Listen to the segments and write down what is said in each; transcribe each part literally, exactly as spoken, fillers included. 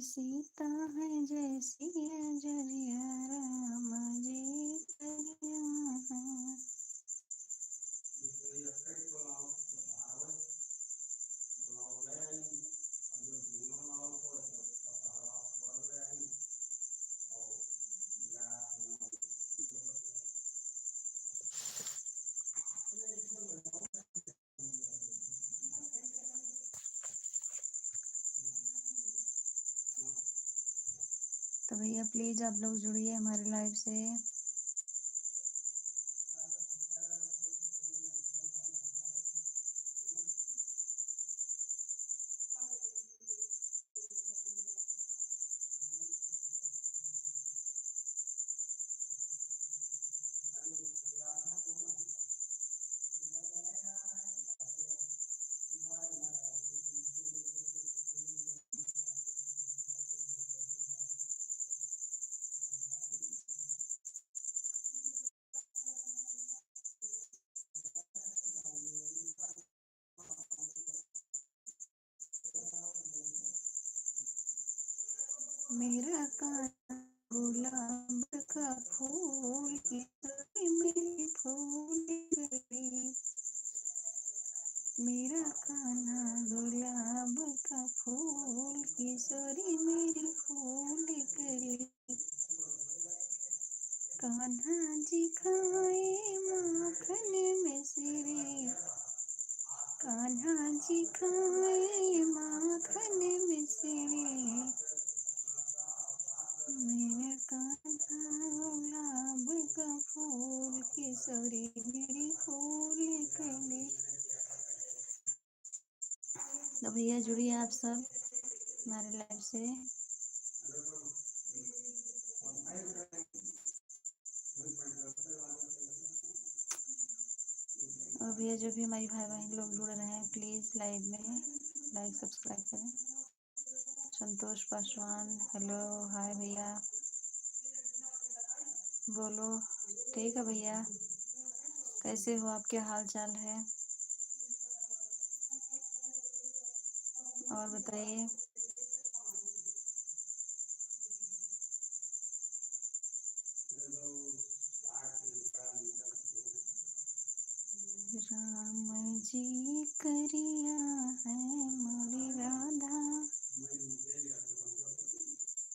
सीता है जय सिया जरिया, राम जी करिया है। तो भैया, please आप लोग जुड़िए हमारे live से। मेरा कान्हा गुलाब का फूल, किशोरी मेरी फूल कली। मेरा कान्हा गुलाब का फूल, किशोरी मेरी फूल कली। कान्हा जी खाए माखन मिश्री, कान्हा जी खाए माखन मिश्री। मेरा कान्हा गुलाब का फूल, किशोरी मेरी फूल कली। तो भैया, जुड़िए आप सब हमारे live से। और भैया, जो भी हमारी भाई बहन लोग जुड़ रहे हैं, please live में like subscribe करें। संतोष पासवान, hello, hi भैया, बोलो। ठीक है भैया, कैसे हो, आप, क्या हाल चाल है, और बताइए। राम जी करिया है मोरी राधा,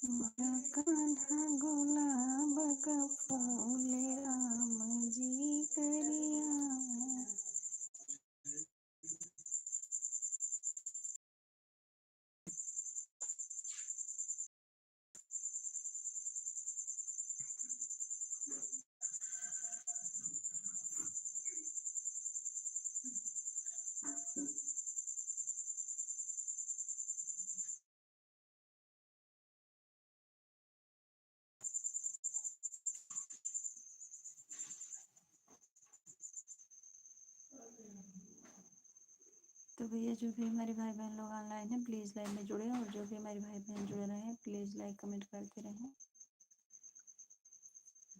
मोरा कान्हा गुलाब का फूल, राम जी करिया है। तो भैया, जो भी हमारे भाई बहन लोग online हैं, please live में जुड़े, और जो भी हमारे भाई बहन जुड़े रहे हैं, please like comment करते रहें।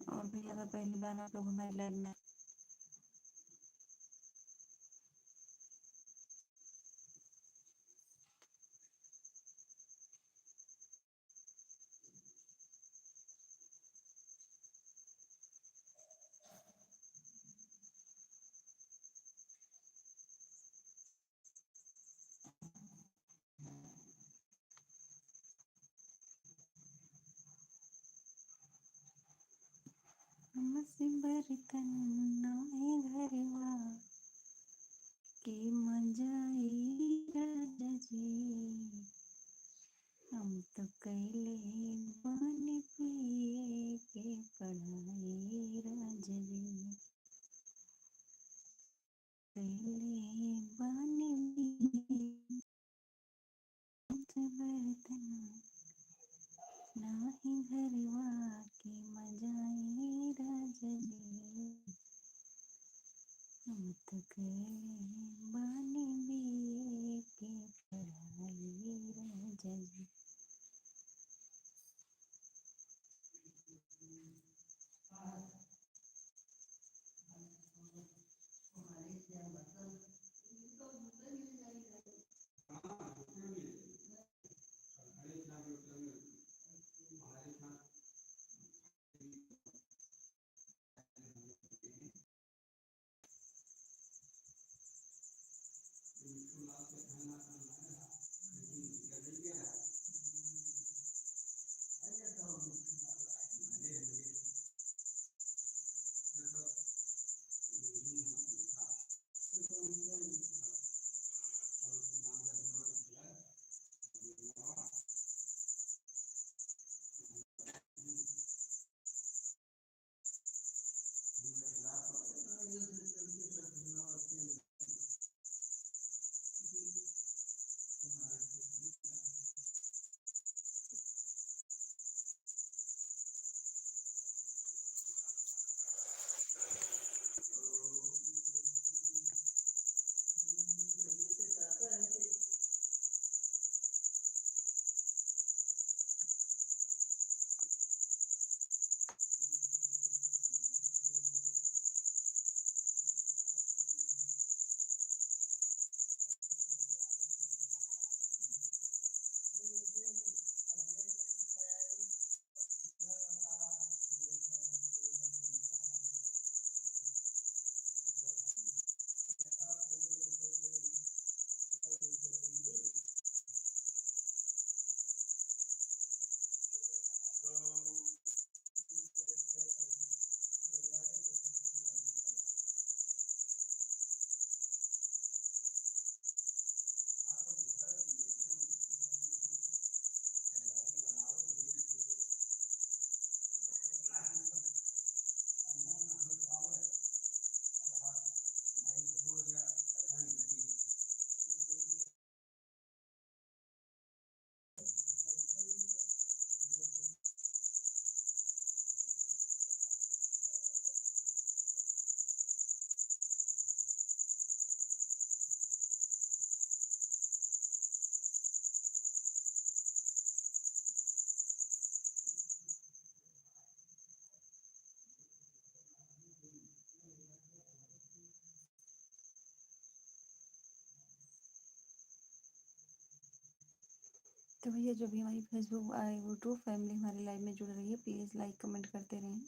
और भैया, अगर पहली बार आप लोग हमारे live में हमसे बर्तन नाहीं घरवा के मजाई राजा जी, हम तो कैले बानी पिए के पढ़ाई राजा जी। कैले बानी हमसे बर्तन नाहीं घरवा के मजाई राजा जी। हम तो कैले बानी बीए के पढ़ाई राजा जी। तो भैया, जो भी हमारी Facebook और YouTube फैमिली हमारे लाइव में जुड़ रही है, प्लीज लाइक कमेंट करते रहें।